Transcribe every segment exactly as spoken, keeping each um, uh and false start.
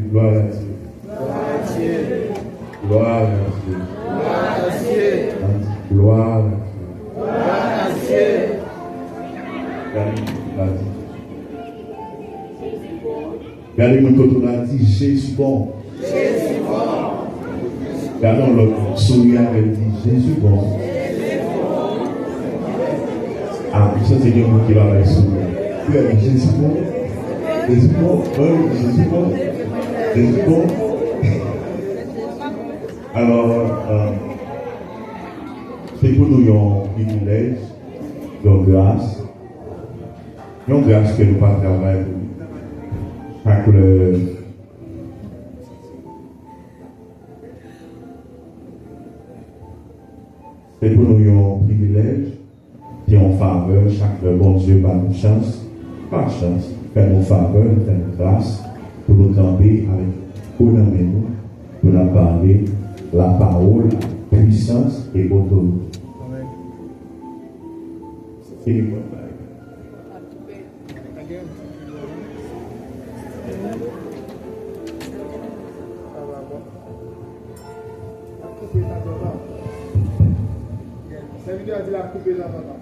Gloire à Dieu. Gloire à Dieu. Gloire à Dieu. Gloire à Dieu. Gloire à Dieu. Gade moun kote w la, di, Gade moun kote w la, di, Jezi bon. Gade yon lòt, souri avè l, di, Jezi bon. A, m santi gen moun ki pa bay souri. Frè, Jezi bon. Jezi bon. Wi, Jezi bon. Jezi bon. Alò, euh, se pou nou yon privilèj, yon gras, yon gras ke nou pa travay pou li. Chak lè Se pou nou yon privilèj, se yon favè, chak lè Bondye ba nou chans, pa chans, fè nou favè, fè nou gras, pou nou kanpe avèk po nan men nou, pou n ap pale lapawòl avèk pwisans e otorite. Se yon bon bagay.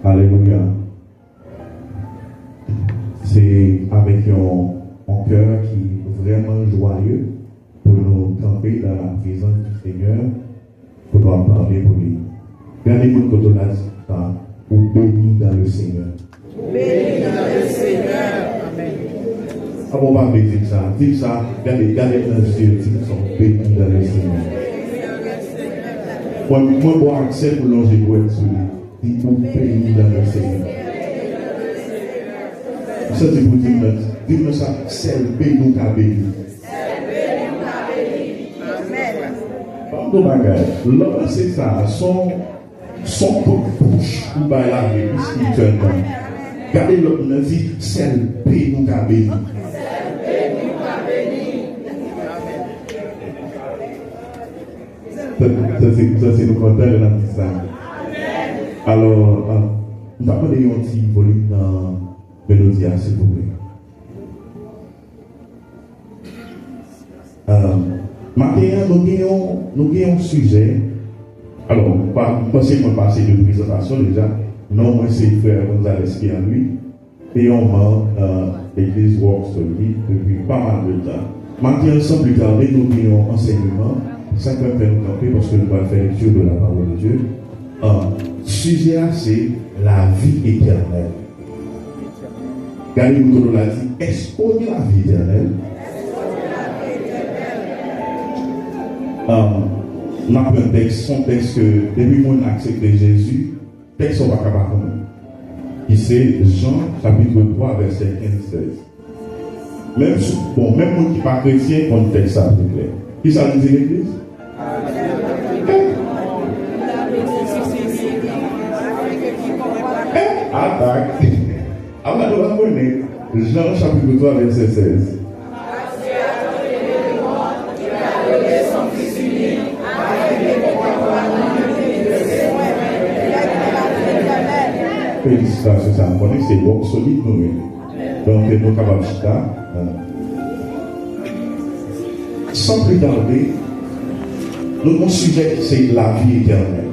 Alelouya. Se avèk yon, yon kè ki vrèman jwaye pou nou kanpe dans la présence du Seigneur, pou nou ap pale pou li. Gade moun kote w la, di sa, ou béni dans le Seigneur. Ou béni dans le Seigneur. Amèn. Amen. Ou pa vle di m sa, di m sa, gade, gade nan zye, di m sa, ou béni dans le Seigneur. Mwen, mwen ba w aksè pou lonje dwèt sou li. Di, ou béni dans le Seigneur. Ou santi pou di m nan, di m nan sa, sèl béni ou ka béni. Ban m yon bagay. Lè w panse sa, se yon, se yon kout bouch ou bay lavi espirityèlman. Gade lòt moun nan, di, sèl béni ou ka béni. Sa, sa se, sa se nou kontan lè n ap di sa. Alò, ah, m ta mande yon ti volim nan melodi a, silvouplè. Ah, maten an, nou gen yon, nou gen yon sijè. Alò, pa, m panse mwen pase de prezantasyon deja. Non mwen se frè Gonzales Pierre Louis. Se yon manm nan legliz Rock Solid depi pa mal de tan. Maten an, san pli tade, nou gen yon ansèyman, sa k ap fè nou kanpe, paske nou pral fè lekti de la parole de Dieu. Ah, sijè a se lavi etènèl. Gade moun kote w la, di, èske w gen lavi etènèl? Ah, n ap pran tèks, se yon tèks ke depi moun aksepte Jezi, tèks sa w pa ka pa konnen, ki se Jan chapit twa, vèsè kenz, sèz. Menm si, bon, menm moun ki pa kretyen konn tèks sa byen klè. Kisa l di legliz? Eh, atak. Apa nou pa konnen? Jan chapit twa, vèsè sèz. Felisitasyon, sa m konnen se Rock Solid nou ye. Donk, nou kapab chita. San pli tade, nou gen yon sijè ki se lavi etènèl.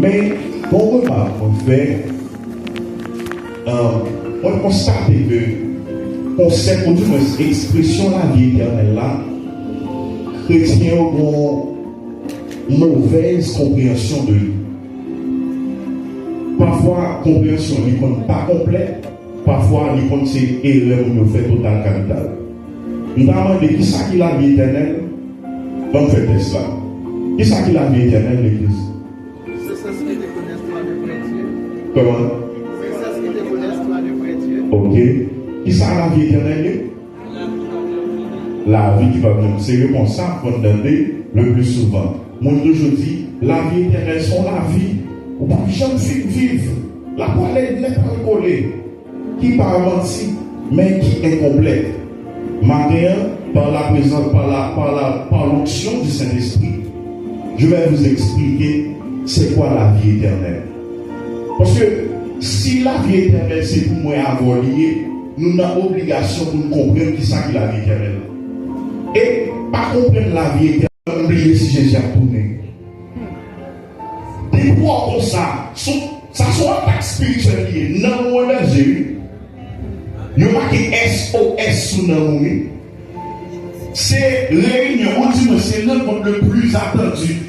Men, bon remak mwen fè, euh, mwen konstate ke konsèp, oudimwens ekspresyon lavi etènèl la, kretyen yo gen yon movèz konpreyansyon de li. Pafwa, konpreyansyon li konn pa konplèt, pafwa, li konn se erè moun yo fè total kapital. M ta mande, kisa ki lavi etènèl? Ban m fè tès la. Kisa ki lavi etènèl, legliz? Se sens ki te konèt lwa de vrè Dye. Kòman? Se sens ki te konèt lwa de vrè Dye. Ok. Kisa lavi etènèl ye? Lavi ki p ap janm. Se repons sa m konn tande le pli souvan. Moun toujou di, lavi etènèl se yon lavi ou p ap janm fin viv. L ap prale nèt al kole. Ki pa manti, men ki enkonplèt. Maten an, par la présence, par la, par la, par l'onction du Saint-Esprit, je vais vous expliquer c'est quoi la vie éternelle. Paske si lavi etènèl se pou mwen avè w li ye, nou nan obligasyon pou n konprann kisa ki lavi etènèl. E pa konprann lavi etènèl, m bliye si Jezi ap tounen. Depi w wè konsa, sou, sa se yon atak espirityèl li ye, nanm ou an danje wi. Yo make S O S sou nanm ou wi. Se reyinyon, ou di mwen, se rankont le plus attendu.